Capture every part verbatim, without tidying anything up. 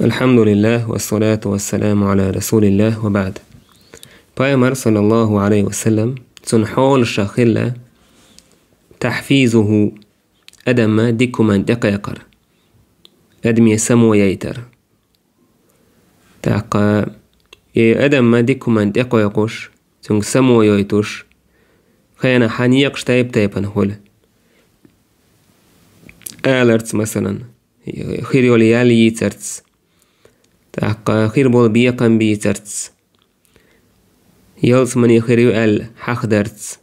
الحمد لله والصلاة والسلام على رسول الله وبعد. Пайхамар, саллаллаху алейхи ва саллям, цун хьолаша хилла тахфизуху, адамма дика хӀуман тӀекхайкхар, адаме само яйтар. ТӀаккха и адамма дика хӀуман тӀекхойкхуш, цунга само йойтуш, хенахь хьан некъаш тайп-тайпана хуьлу. Аларца, масалан, хир йолу ял йийцарца, тӀаккха хир болу бекхам бийцарца, ялсамане хир ю аьлла хьахдарца.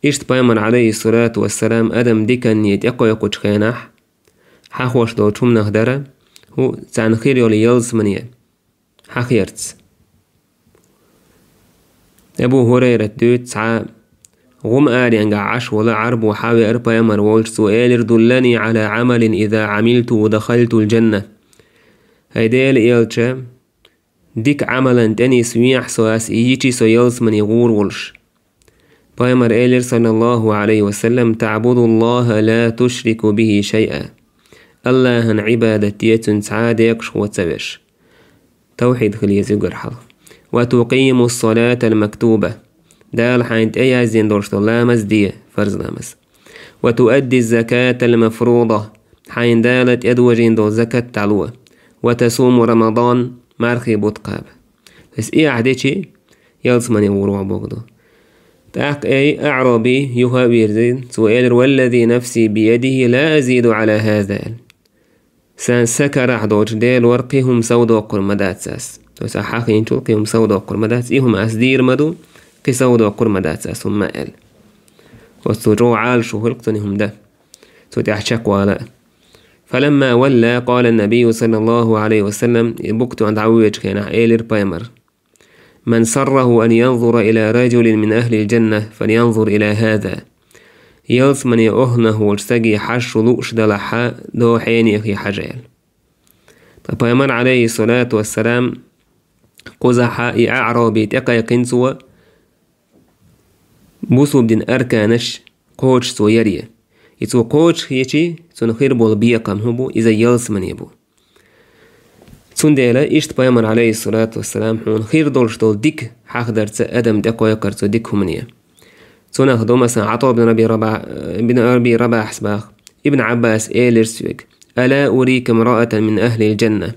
Иштта пайхамар, алейхиссалату вассалам, адам диканне тӀекхойкхучу хенахь, хьахош долчу хӀуманах дара, хӀу, царна хир йолу ялсамане хьахъярца. Абу Хурайрат дуьйцу, цхьа гӀум аренгахь Ӏаш волу Ӏарбо хьавеара пайхамар волчу, цо элира: «Дуллани Ӏала Ӏамалин иза Ӏамилтуху дахалтул джанна». ХӀай Делан элча, дика Ӏамалан тӀе нисвехьа со, ас и йичи со ялсамане гӀур волуш. Пайхамар элира, саллаллаху алейхи ва саллям: «Таъбудуллаха ла тушрику бихи шайъа». Аллахьан Ӏибадат де, цуьнан цхьа а декъашхо ца веш. Тавхьид хила еза уггар хьалха. «Ва тукъиму салатал мактуба». Дала хьайна тӀе яздина долуш долу ламаз де, фарз ламаз. «Ва туадди закатал мафруда». Хьайна Дала тӀедожийна долу закат дӀало. «Ва тасуму Рамадан», мархи бутт кхаба. Ас и ахь дечи, ялсамане гӀур ван боху ду. ТӀаккха ай аъраби юха а вирзина, цо элира: «Валлази нафси биядихи ла азиду Ӏала хаза». Сан са карахь долчу Делора кхин хӀума сов доккхур ма дац ас. То есть ахь хьахийначул кхин хӀума сов доккхур ма дац. И хӀума ас дийр ма ду, кхин сов доккхур ма дац ас хӀума ма аьлла. Оцу чӀогӀа Ӏалашо хуьлу цунна и хӀума дан. Цу тӀехь чекхвала а. «Фаламма валла, къала набийю саллаллаху алейхи ва саллям», и букъ тоьхна дӀавоьдучу хенахь элира пайхамар: «Ман сарраху ан янзура ила раджулин мин ахлил джанна, фалянзур ила хаза». Ялсамане охӀнах волчу стаге хьажа шу лууш далахьа, дохьенехе хьажа аьлла. Ткъа пайхамар, алейхиссалату вассалам, кхузахьа и аъраби тӀекхайкхина цо, бусулба дин арканаш кхочуш цо яре. И цо кхочуш хечи, цунна хир болу бекхам хӀун бу, иза ялсамане бу. Цундела иштта пайхамар, алейхиссалату вассалам, хьуна хир долуш долу дика хьахдарца адам тӀекхойкхар цу дика хӀумане. Цунах ду, масалан, Ӏата бин Раби Раба-, бин Раби Рабахьас баха: «Ибн Ӏаббас элира соьга: „Ала урика мраатан мин ахлил джанна“,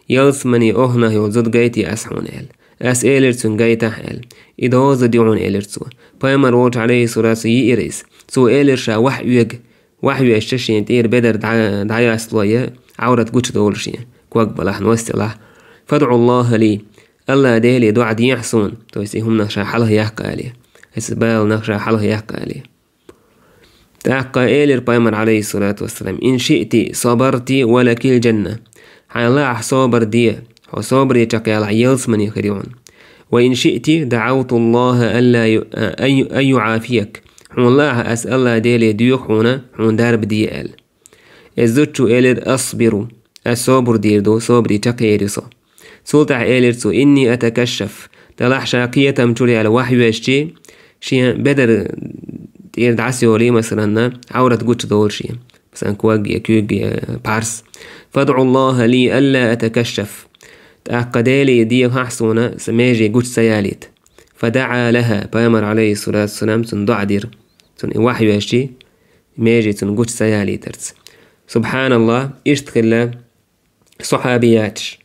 ялсамане охӀнах йолу зуда гайтий ас хьуна?» – аьлла. Ас элира цуьнга: «Гайтахь», – аьлла. «И доза ду хьуна», – элира цо. Пайхамар волчу, алейхиссалату, йиира иза. Цо элира ша вахь оьга, вахь оьшча шен тӀера бедар дӀа-, дӀаястало я, Ӏаврат гучудолу шен, ког балахь, ност ялахь. «ФадӀуллаха ли», Алла Деле доӀа дехьа суна, то есть и хӀуманах ша хьалха яккха алий. Аса баланах ша хьалха яккха алий. ТӀаккха элира пайхамар, алейхиссалату вассалам: «Ин шиъти сабарти ва лакил джанна». Хьайна лаахь собар де, хьо собаре чекхъялахь, ялсамане хир ю хьуна. «Ва ин шиъти даӀавтуллаха алла ю-, ан ю-, ан юӀафияк». Хьуна лаахь ас Алла Деле доьху хьуна, хьуна дарба де аьлла. Иза зудчо элира: «Асбиру». Ас собар дийр ду, собаре чекхъер ю со. Цул тӀаьхьа элира цо: «Инни атакашшаф». Делахь ша кхетам чуьра яьлла вахь оьшчи, шен бедар тӀера дӀасайолий, масаланна, Ӏаврат гучудолу шен, масалан, ког я, куьг я, пхьарс. «ФадӀуллаха ли алла атакашшаф». ТӀаккха Деле дехахь суна, сан меже гучу ца ялийта. «ФадаӀа лаха», пайхамар, алейхиссалату вассалам, цунна доӀа дира. Цунна и вахь оьшчи, меже цунна гучу ца ялийтарца. Субханаллах, иштта хилла сахьабияташ.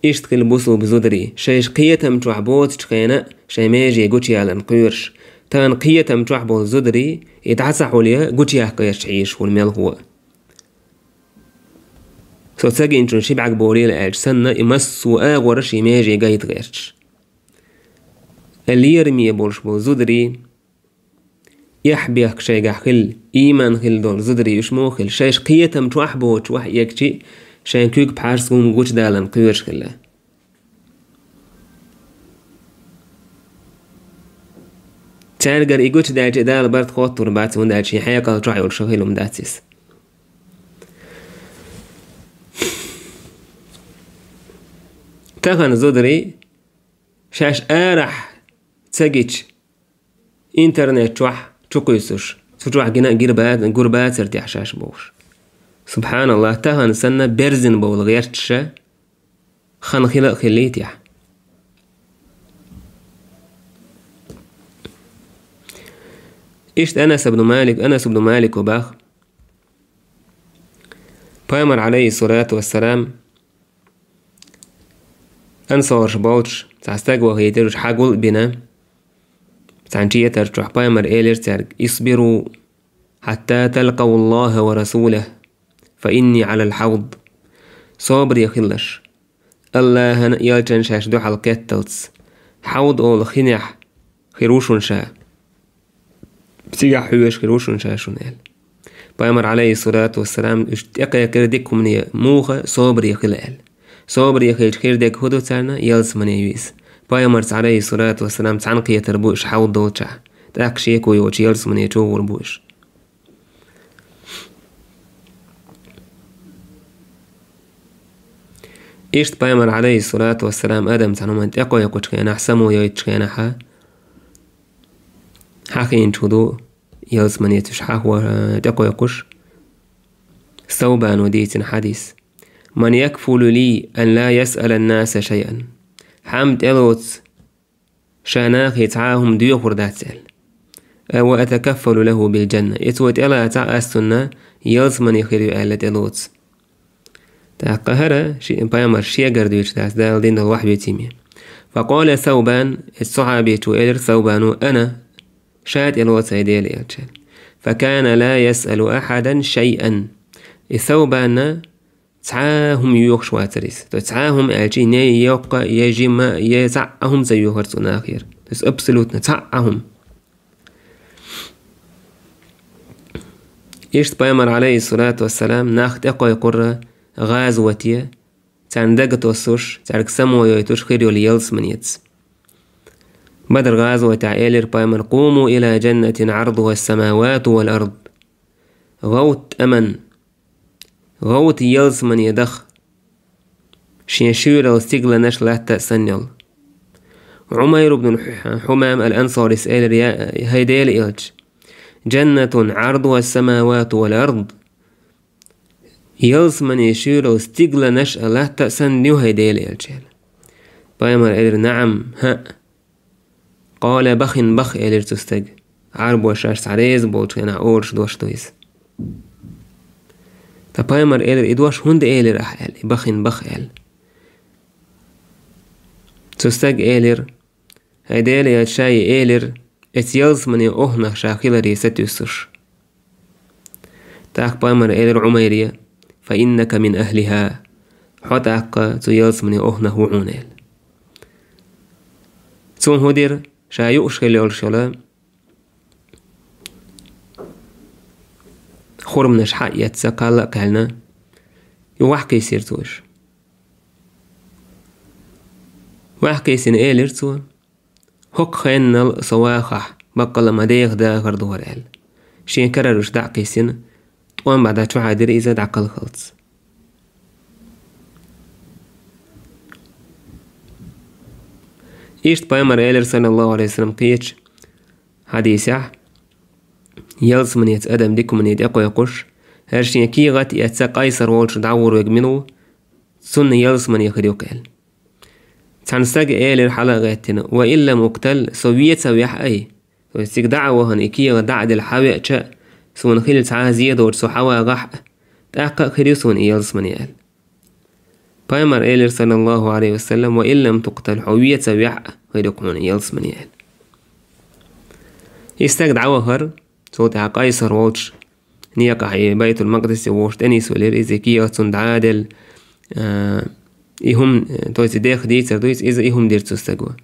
Иштта хилла бусулба зударий. Шайша кхетам чохь боцучу хенахь шайн меже гучуяларна кхоьруш. Тахана кхетам чохь болу зударий, и дӀа ца хьулъян гучуяккха гӀерташ хьийзаш хуьлу мелхо а. Со ца гинчунна ши бӀаьрг болийла аьлча санна, и массо а агӀора шен меже гайта гӀерташ. Лераме болуш болу зударий, эхь-бехк шайгахь хилла, ийман хилла долу зударий уьш муха хилла, шайша кхетам чохь боцуш вахь оьгчи, шайн куьг, пхьарс, гума гучудаларна кхоьруш хилла. Цаьргара и гучудаьлча, Дала барт хоттур бац, хӀунда аьлча шен хьекъал чохь йолуш хилла хӀума дац иза. Тахана зударий шаьш арахь ца гича, интернет чохь чукхуьйсуш, цу чохь гина а гир ба-, гур бацара техьа шаьш бохуш. Субханаллах, тахан санна берзина бовла гӀерташ ша хан хила а хиллийтехь. Иштта Анас ибн Малик, Анас ибн Малико бах, Пайхамар, алейхиссалату вассалам, ансараш болчу цхьа стаг вахийтира, уьш хьагул а бина, цхьана четар чохь Пайхамар элира цаьрга: «Исбиру, хьатта талкъаву Аллаха ва расулах, фа инни алал хьавд». Собаре хилалаш. Аллахьан а, элчан а шаьш дуьхьал кхетталц, хьавд олу хинехь хир ву шуна ша. Цигахь хьоьжуш хир ву шуна ша шуна аьлла. Пайхамар, алейхиссалату вассалам, уьш тӀекхайкхира дика хӀумане, муха, собаре хила аьлла. Собаре хилча хир дерг хӀун ду царна? Ялсамане ю иза. Пайхамарца, алейхиссалату вассалам, цхьаьна кхетар бу уьш хьавд долчохь. ТӀаккха шеко йоцуш ялсамане чу гӀур бу уьш. Иштта Пайхамар, алейхиссалату вассалам, адам цхьана хӀуманна тӀекхойкхучу хенахь, само йойтучу хенахь, хьахийначу ду ялсаманеца уьш хьахо-, тӀекхойкхуш, Саубано дийцина хьадис: «Ман якфулу ли ан ла ясъала ан-наса шайъан». Хьан тӀелоцу ша нахе цхьа а хӀума доьхур дац аьлла. «Ва атакаффалу лаху бил-джанна». И цо тӀелацахь, ас цунна ялсамане хир ю аьлла тӀелоцу. ТӀаккха хӀара ши-, пайхамар шегара дуьйцуш дац, Дала дина долу вахьйоьцийме. Факъала Саубан, иза сахьабичо элира Саубано: «Ана, ша тӀелоцу, хӀай Делан элча». Факана ла ясъалу ахьадан шайъан. И Саубанна цхьа а хӀума йоьхуш вацара иза. То есть цхьа а хӀума аьлча, я йоккха, я жима, я цхьа а хӀума ца йоьхура цо нахера. То есть абсолютно цхьа а хӀума. Иштта пайхамар, алейхиссалату вассалам, нах тӀекхойкхура гӀазоте, царна дага тосуш, цаьрга само йойтуш хир йолу ялсаманеца. Бадр гӀазотехь элира пайхамар: «Къуму ила джаннатин гӀардуха ас-самавату вал ард». ГӀовтта тӀаман, гӀовтта ялсамане даха, шен шуьйралла стигланаш латта а санна йолу. Ӏумайр ибн Хьу-, Хьумам ал-Ансарис элира: «Я, хӀай Делан элча, джаннатун гӀардуха ас-самавату вал ард». Ялсамане шуьйралла стигланаш а латта а санна ю, хӀай Делан элча, аьлла. Пайхамар элира: «Наам, хӀаъ». «Къала бахин бах», — элира цу стага. Ӏарбоша шаьш цхьа реза болчу хенахь олуш дош ду иза. Ткъа пайхамар элира: «И дош хӀунда элира ахь?» — аьлла, «и бахин бах», — аьлла. Цу стага элира: «ХӀай Делан элча, ша и элира, эцу ялсамане охӀнах ша хиларе сатуьйсуш». ТӀаккха пайхамар элира Ӏумайре: «Фа иннака мин ахлиха». Хьо тӀаккха цу ялсамане охӀнах ву хьуна, аьлла. Цунна хӀун дира, ша юуш хила йолуш йолу хурманаш хьа а эцна, кхалла а кхаьллина, и ваьхьа кхийсира цо уьш. Ваьхьа кхийсина элира цо: «ХӀокху хеннал со вахахь, баккъалла ма деха дахар ду хӀара», — аьлла. Шен карара уьш дӀа а кхиссина, тӀом бӀе дӀа чу хьаьдира иза дӀакхалхалц. Иштта пайхамар элира, саллаллаху алейхи ва саллям, кхечу хьадисехь: «Ялсаманеца адам дика хӀумане тӀекхойкхуш, хӀара шен кехат а эцна, Къайсар волчу дӀагӀур верг мила ву, цунна ялсамане хир ю-кх», — аьлла. Цхьана стага элира хьала а гӀеттина: «Ва ин лам уктал, со вен ца вехь а, ай». То есть цига дӀа а вахана, и кехат дӀа а делла хьавеача а, суна хилла цхьа а зе доцуш со хьавагӀахь а, тӀаккха а хир ю суна и ялсамане, аьлла. Пайхамар элира, саллаллаху алейхи ва саллям: «Ва ин лам туктал, хьо вен ца вехь а, хир ю-кх хьуна и ялсамане», — аьлла. И стаг дӀавахара, цул тӀаьхьа Къайсар волчу некъахь, и Байтул-Макъдисе вовшах тӀенисвелира иза, и кехат цунна дӀа а делла, а, и хӀума, то есть и деха дийцар ду иза, иза и хӀума дира цу стага.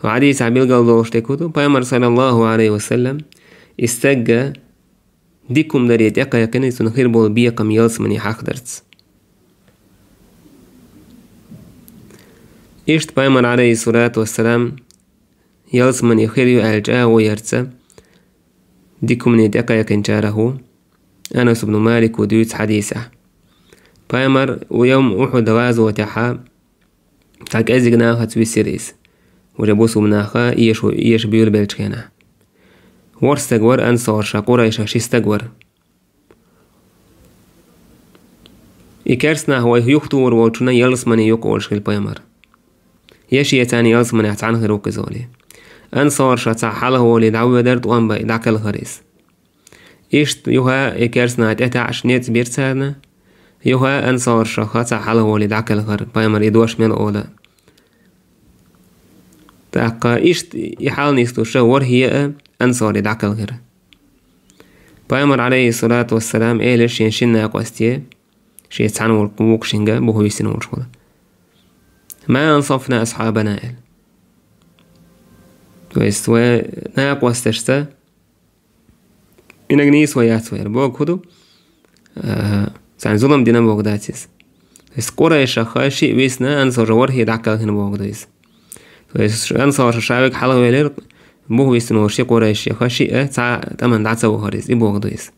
Хьадисехь билгал долуш дерг хӀун ду, пайхамар, саллаллаху алейхи ва саллям, и стагга дика хӀума даре тӀекхайкхина, цунна хир болу бекхам ялсамане хьахдарца. Иштта пайхамар, алейхиссалату вассалам, ялсамане хир ю аьлла чӀагӀо ярца, дика хӀумане тӀекхайкхинчарах ву, Анас ибн Малико дуьйцу хьадисехь. Пайхамар у йовма Ухьуд гӀазотехьа цхьа кӀеззиг нахаца висира иза, уже бусулба наха эшо-, эша буьйлабеллачу хенахь. ВорхӀ стаг вара ансарша, къурайша ши стаг вара. И керста нах вай юхатухур волчунна ялсамане юкъа волуш хилла пайхамар. Я шен царна ялсаманех цхьаьна хир ву-кх иза олий. Ансаршах цхьаъ хьалхаволий дӀавоьдура, тӀом бай дӀакхелхира иза. Иштта юха и керста нах тӀетаьӀаш ницкъ бира царна, юха ансаршах цхьаъ хьалхаволий дӀакхелхира, пайхамар и дош мел олу. ТӀаккха иштта и хьал нислуш ворхӀе а ансари дӀакхелхира. Пайхамар, алейхиссалату вассалам, элира шен шина накъосте, шен цхьаьна волу вукху шинга, буха висина волуш волу: «Ма ансафна асхьабана», – аьлла. То есть, вай накъосташца инаг нийса вай яц вай аьлла. Бохург хӀун ду? А, царна зулам дина бохург дац иза. То есть, къурайшах шиъ висна, ансар ворхӀе дӀакхелхина бохург ду иза. То есть, ансаршах ша верг хьалхавелира, буха висина волу ши къурайшех шиъ а цхьа тӀамна дӀа ца вахара иза, и бохург ду иза.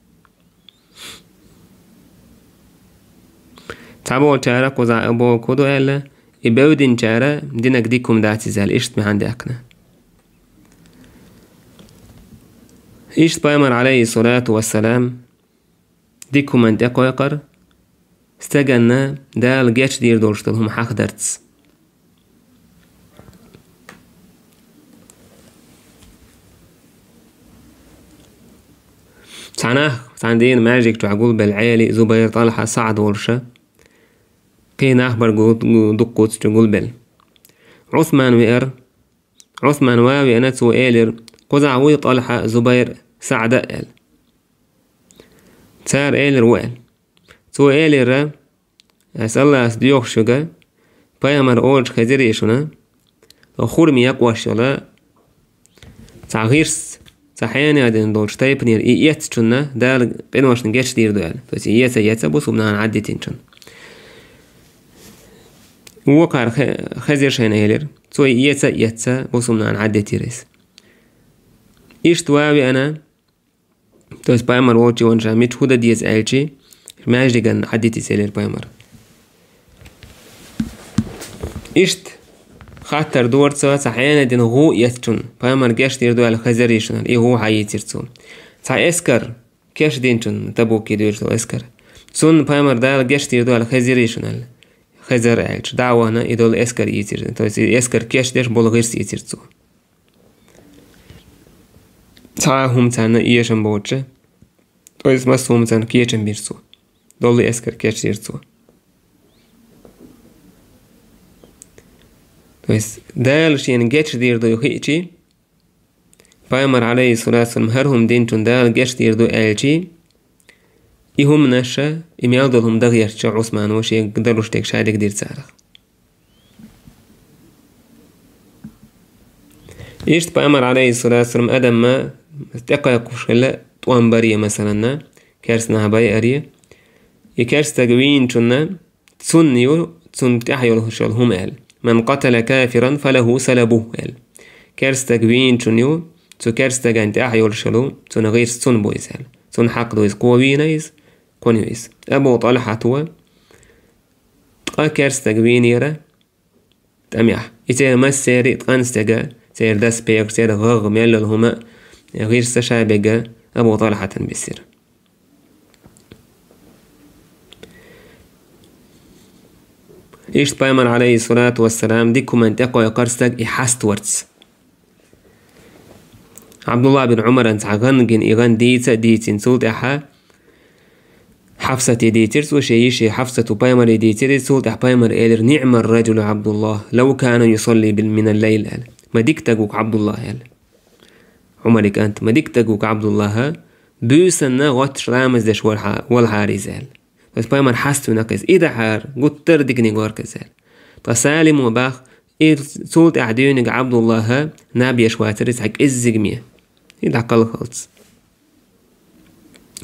Цхьаболчара кхузахь а бохург хӀун ду аьлла, и бевдинчара динарг дика хӀума дац иза аьлла, иштта маьӀна даьккхина. Иштта пайхамар, алейхиссалату вассалам, дика хӀуманна тӀекхойкхура, стаганна Дала гечдийр долуш долу хӀума хьахадарца. Цхьа нах, цхьана дийнахь маьждиг чохь гулбелла Ӏели, Зубайр, ТӀалхьа, СаӀд волуша, кхин нах бара гу-, гу-, дуккхузчу гулбелла. Ӏусман веара. Ӏусман ван а веана, цо элира: «Кхузахь вуй ТӀалхьа, Зубайр, СаӀд а?» – аьлла. Цара элира: «Ву», – аьлла. Цо элира: «Ас Аллас доьхуш шуьга, пайхамар олучу хезирий шуна, хурма якъош йолу цхьа гӀирс, цхьа хьенех дина долчу тайпанера и эцначунна Дала къиношна гечдийр ду», – аьлла. То есть, и эца, эца бусулба нахана Ӏаддитинчунна. Вукхара хе-, хезира шайна элира. Цо и эца, эца бусулба нахана Ӏаддитира иза. Иштта ван а веана, то есть пайхамар волчу ван ша мича хӀу дан деза аьлчи, маьждиган Ӏаддитица элира пайхамар. Иштта хаттар дора цо, цхьа хьенех дина гӀу эцначунна пайхамар гечдийр ду аьлла хезирий шуна, и гӀу хьан йийцира цо. Цхьа эскар кечдинчунна, Табуке дуьйцуш долу эскар. Цунна пайхамар Дала гечдийр ду аьлла хезирий шуна аьлла. Хезира аьлча, дӀа а вахана, и долу эскар йийцира. То есть и эскар кечдеш болу гӀирс йийцира цо. Цхьа а хӀума царна эшам боцуша, то есть массо а хӀума царна кечам бира цо. Долу эскар кечдира цо. То есть Дала шена гечдийр ду хиъчи, пайхамар, алейхиссалату вассалам, хӀара хӀума динчунна Дала гечдийр ду аьлчи, и хӀуманаш, и мел долу хӀума дан гӀерташ Ӏусмано шега далуш дерг ша дигдира царах. Иштта пайхамар, алейхиссалату вассалам, адамна тӀекхайкхуш хилла тӀом баре, масаланна, керста нах байаре. И керста стаг вийначунна цунна ю, цунна тӀехь йолуш йолу хӀума аьлла: «Ман къатала кафиран, фалаху салабух», – аьлла. Керста стаг вийначунна ю, цу керста стагана тӀехь йолуш йолу, цунна гӀирс цунна бу иза аьлла. Цунна хьакъ ду иза, кхо вийна иза, кхунна ю иза. Абу ТӀалхьата ткъа керста стаг вийнера тӀамехь. И церан массеран а ткъан стеган, церан доспех, церан гӀагӀ, мел йолу хӀума, гӀирс ша бегга Абу ТӀалхьатана бисира. Иштта пайхамар, алейхиссалату вассалам, дика хӀуманна тӀекхойкхура стаг и хьаставарца. Абдулла бин Умаран цхьа гӀан гина, и гӀан дийца а дийцина, цул тӀаьхьа Хьафсате дийцира цо, шен йише Хьафсату пайхамаре дийцира иза, цул тӀаьхьа пайхамар элира: «Ниъмар раджулу Абдулла, лав кана юсалли бил-, минал лайл», – аьлла. Ма дика стаг ву-кх Абдулла, аьлла. Умара кӀант, ма дика стаг ву-кх Абдуллаха, буьйсанна гӀотташ ламаз деш валха-, валхьара иза, аьлла. Ас пайхамар хьаставина-кх иза, и дахьара, гуттар а диканиг вара-кх иза, аьлла. Ткъа Салимо бах, и цул тӀаьхьа дуьйниг Абдуллаха наб еш вацара иза цхьа кӀеззигме. И дӀакхалхалц.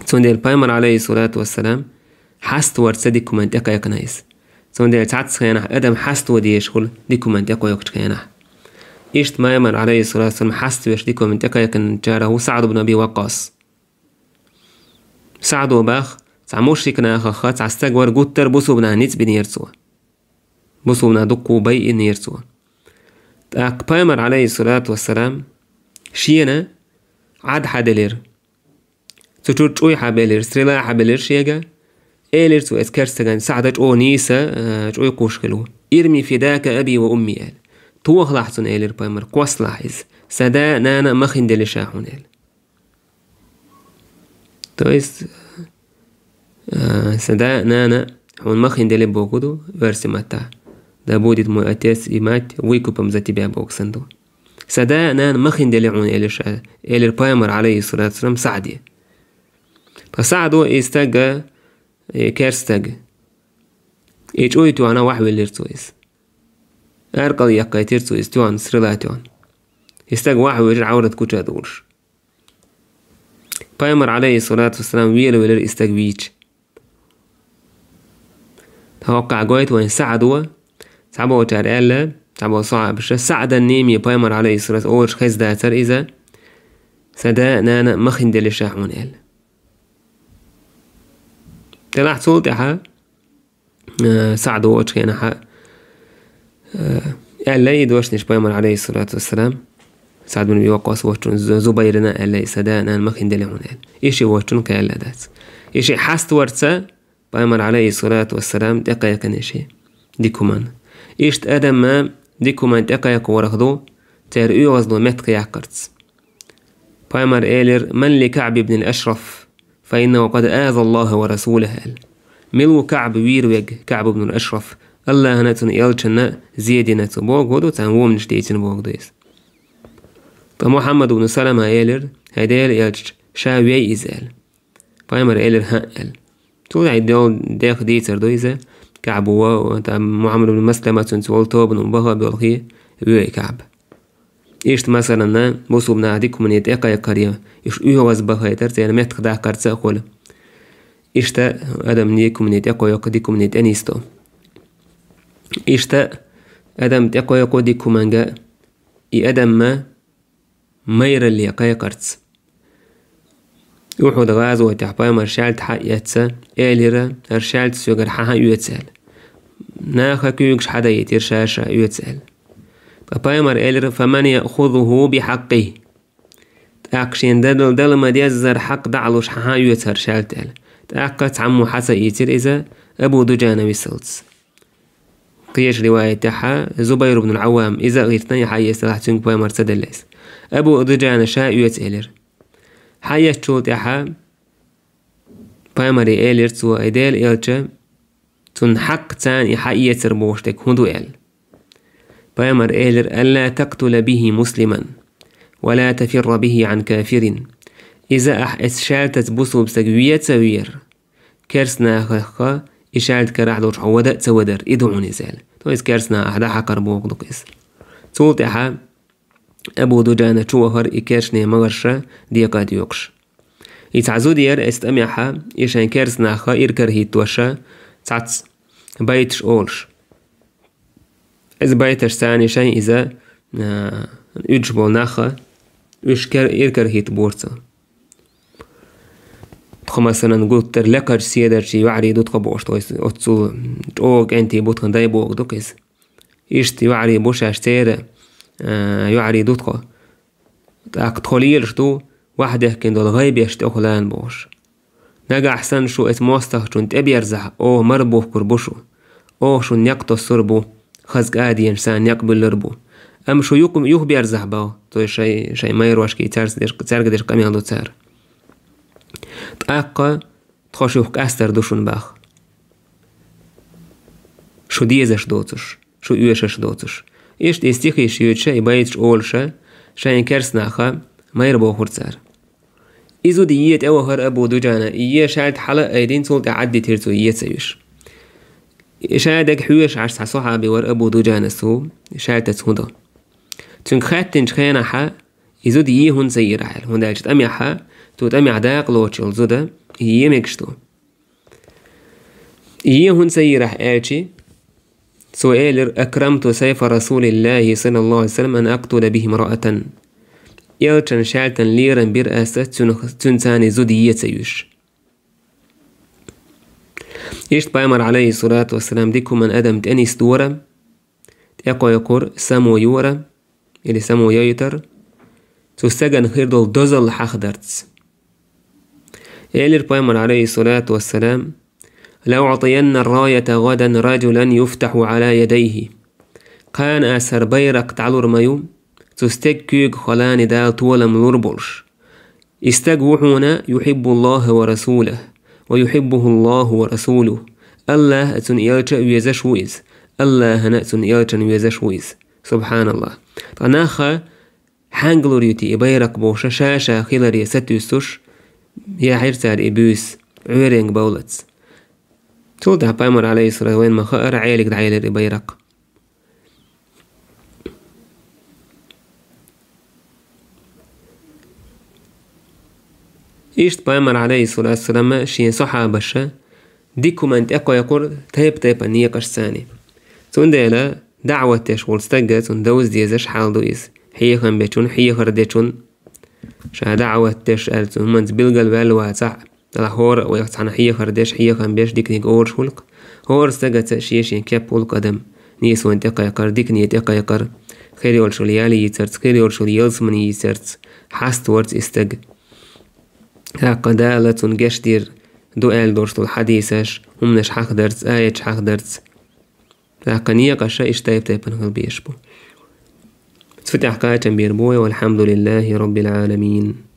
Цундела пайхамар, алейхиссалату вассалам, хьаставарца дика хӀуманна тӀекхайкхина иза. Цундела цхьацца хенахь адам хьаставан дезаш хуьлу дика хӀуманна тӀекхойкхучу хенахь. Иштта пайхамар, алейхиссалату вассалам, хьаставеш дика хӀуманна тӀекхайкхинчарах ву СаӀд бин Аби Ваккъас. СаӀдо бах, цхьа мушрик нахах цхьа стаг вара, гуттар а бусулба нахана ницкъ бинера цо. Бусулба нах дуккха байинера цо. ТӀаккха пайхамар, алейхиссалату вассалам, шена Ӏад хьаделира. Цу чуьра чӀуй хьабелира, стрела хьабелира шега. Элира цо эцу керста стагана, СаӀда, чӀогӀа нийса, э, чӀогӀа кхоьруш хилла ву. «Ирми фидака аби ва умми», — аьлла. «Тохалахь цунна, — элира пайхамара, — кхоссалахь иза. Сан да а, нана а махкахь делла ша хьуна», — аьлла. То есть, э, сан да а, нана а хьуна махкахь делла бохург ду оьрсийн маттахь. «Да будет мой отец и мать выкупом за тебя» бохург санна ду. «Сан да а, нана а махкахь делла хьуна», — элира ша, — элира пайхамара, Ӏалайхи ссалату вассалам, СаӀде. Ткъа СаӀдо и стаг, и керста стаг, и чӀой тоьхна вахьа веллира цо иза. Аркъал яьккхийтира цо иза, тоьхна, стрела тоьхна. И стаг вахьа вуьйжира, Ӏаврат куча дуллуш. Пайхамар, Ӏалайхи ссалату вассалам, велавелира и стаг вийча. ХӀокхахь гойту вайна СаӀдо, цхьаболчара аьлла, цхьаболу сахьабаша, СаӀдан нийса пайхамар, Ӏалайхи ссалату, олуш хезна дацара иза: «Сан да а, нана а махкахь делла ша хьуна», — аьлла. Делахь цул тӀаьхьа, э, СаӀдо волчу хенахь, э, аьлла и дош пайхамара, Ӏалайхи ссалату вассалам, СаӀд бин Аби Ваккъас волчунна, Зу-, Зубайрана аьлла: «Сан да а, нана а махкахь делла хьуна», — аьлла. И ши волчунна кхин аьлла дац. И ши хьаставарца пайхамар, Ӏалайхи ссалату вассалам, тӀекхайкхина и ши дика хӀуманна. Иштта адамна дика хӀуманна тӀекхайкхорах ду, церан оьгӀазло меттахъяккхарца. Пайхамара элира: «Ман ли КаӀб ибн ал-Ашраф, фа иннаху къад аза Аллаха ва расулах», — аьлла. Мила ву КаӀб вийр верг, КаӀб ибн ал-Ашраф? Аллахьана а, цуьнан элчанна а зе дина цо бохург ду, царна воманаш дийцина бохург ду иза. Ткъа Мухьаммад ибн Салама элира: «ХӀай Делан элча, ша вей иза», — аьлла. Пайхамара элира: «ХӀаъ», — аьлла. Цул тӀаьхьа долу дехха дийцар ду иза. КаӀбо, тӀаккха Мухьаммад ибн Маслама, цуьнца волу тобано баха а боьлхий, воьй КаӀб. Иштта, масалан, бусулба наха дика хӀумане тӀекхайкхар я, уьш оьгӀаз бахийтар, церан меттах даккхарца а хуьлу. Иштта адам дика хӀумане тӀекхойкху, дика хӀумане тӀенисдо. Иштта адам тӀекхойкху дика хӀуманга, и адамна майралле кхайкхарца. Ухьуд гӀазотехь пайхамар шаьлта хьаэцна, элира: «ХӀара шаьлта соьгара хьан хьан оьцу», — аьлла. Наха куьйгаш хьадайтира, ша-ша оьцу аьлла. Ткъа пайхамар элира: «Фаман яхузуху бихьаккъихи». ТӀаккха шена дала, дала ма-деззара хьакъ дӀа а луш, хьан хьан оьцу хӀара шаьлта аьлла. ТӀаккха цхьаммо хьа ца ийцира иза, Абу Дуджана висалц. Кхечу риваятехь Зубайр ибн Ӏаввам иза а гӀиртина, и хьаэцна делахь, цуьнга пайхамар ца делла иза. Абу Дуджана ша оьцу элира. Хьаэцначул тӀаьхьа пайхамаре элира цо: «Ай Делан элча, цунна хьакъ царна и хьаэцар бохуш дерг хӀун ду?» — аьлла. Пайхамар элира: «Алла такътула бихи муслиман, ва ла тафирра бихи Ӏан кафирин». Иза ахь эцу шаьлтаца бусулба стаг вен а ца вер, керста нахах и шаьлта карахь долчу хьо вада а ца вадар, и ду хьуна иза аьлла. То есть керста нахах ахь дӀахьакхар бохург ду иза. Цул тӀаьхьа Абу Дуджана чу вахара и керстанийн магӀарша декъа а доькъуш. И цхьа зуда яра эцу тӀамехь, и шайн керста нахах иракарахӀиттош цхьацца байташ олуш. Иза байташ царна шайн иза, а, уьдуш болу нах, уьш кер-, иракарахӀиттабора цо. Тхо, масалан, гуттар а лекхачу седарчий йоӀарий ду тхо бохуш, то есть оццул чӀогӀа кӀентий бу тхан дай бохург ду-кх иза. Иштта йоӀарий бу шаьш церан, а, йоӀарий ду тхо. ТӀаккха тхо лелаш ду ваьхьа дехкина долу гӀайбеш тӀехула бохуш. Нагахь санна шу эцу мостагӀчунна тӀеберзахь, оха мара бухкур бу шу. Оха шуна некъ тоссур бу, хаза кӀа а деанчу царна некъ буьллур бу. Амма шу юха, юхаберзахь боху, цо шайн, шайн майрошкий цаьрца деш, цаьрга деш къамел ду цара. ТӀаккха тхо шух къаьстар ду шуна боху. Шу дезаш доцуш, шу оьшуш доцуш. Иштта и стихаш йоьдуша, и байташ олуша, шайн керста нахах майра бохура цара. И зуда е тӀевахара Абу Дуджана, и е шаьлта хьала а айдина, цул тӀаьхьа Ӏаддитира цо е ца веш. И ша дерг хьоьжуш Ӏаш цхьа сахьаби вара Абу Дуджанас ву, шаьлтаца хӀун до. Цуьнга хаьттинчу хенахь, и зуда е хӀунда ца йира аьлла, хӀунда аьлча тӀамехь, цу тӀамехь дакъа лоцуш йолу зуда е мегаш ду. Е хӀунда ца йира аьлча, цо элира: «Акрамту сайфа Расулиллахи саллаллаху алейхи ва саллям ан акътула бихи имраатан». Элчан шаьлтан лерам бира аса цуьнан, цуьнан царна зуда е ца веш. Иштта пайхамар, алейхиссалату вассалам, дика хӀуманна адам тӀенисдора, тӀекхойкхура, само йора, или само йойтура, цу стагана хир долу дозалла хьахадарца. Элира пайхамар, алейхиссалату вассалам: لأعطين الراية غدا رجلا يفتح على يديه. Кхана ас хӀара байракх дӀалур ма ю цу стеган куьйгах, хьалхале Дала толам лур болуш. И стаг ву хьуна يحب الله ورسوله ويحبه الله ورسوله. АллахӀ а, цуьнан элча а везаш ву иза, АллахӀана а, цуьнан элчана а везаш ву иза. СубхьаналлахӀ. Ткъа нах хьаьнга лур ю те и байракх бохуш, ша-ша хиларе сатуьйсуш, яьхьира цара и буьйса, Ӏуьйренга бовлац. Цул тӀаьхьа Пайхамар, Ӏалайхиссалам, вайна ма хаъара, Ӏелига дӀаелира и байракх. Иштта Пайхамар, Ӏалайхиссалату вассалам, шен сахьабаша дика хӀуманна тӀекхойкхура тайп-тайпана некъашца. Цундела даӀват деш волу стаг, цунна довза дезаш хьал ду иза. Хьехам бечунна, хьехар дечунна. Ша даӀват деш аьлла, цу хӀуманца билгал ваьлла вацахь а, делахь хӀора а вайх цхьаьна хьехар деш, хьехам беш, диканиг олуш хуьлу-кх. ХӀора стагаца шен-шен кеп хуьлу-кх адам. Нийсонан тӀекхайкхар, дикане тӀекхайкхар, хир йолчул ял йийцарца, хир йолчул ялсамане йийцарца, хьаставарца и стаг. ТӀаккха Дала цунна гечдийр ду аьлла долуш долу хьадисаш, хӀуманаш хьахдарца, аяташ хьахдарца. ТӀаккха некъаша иштта тайп-тайпана хила безаш бу. Цу тӀехь кхачам бийр бу вай, والحمد لله رب العالمين.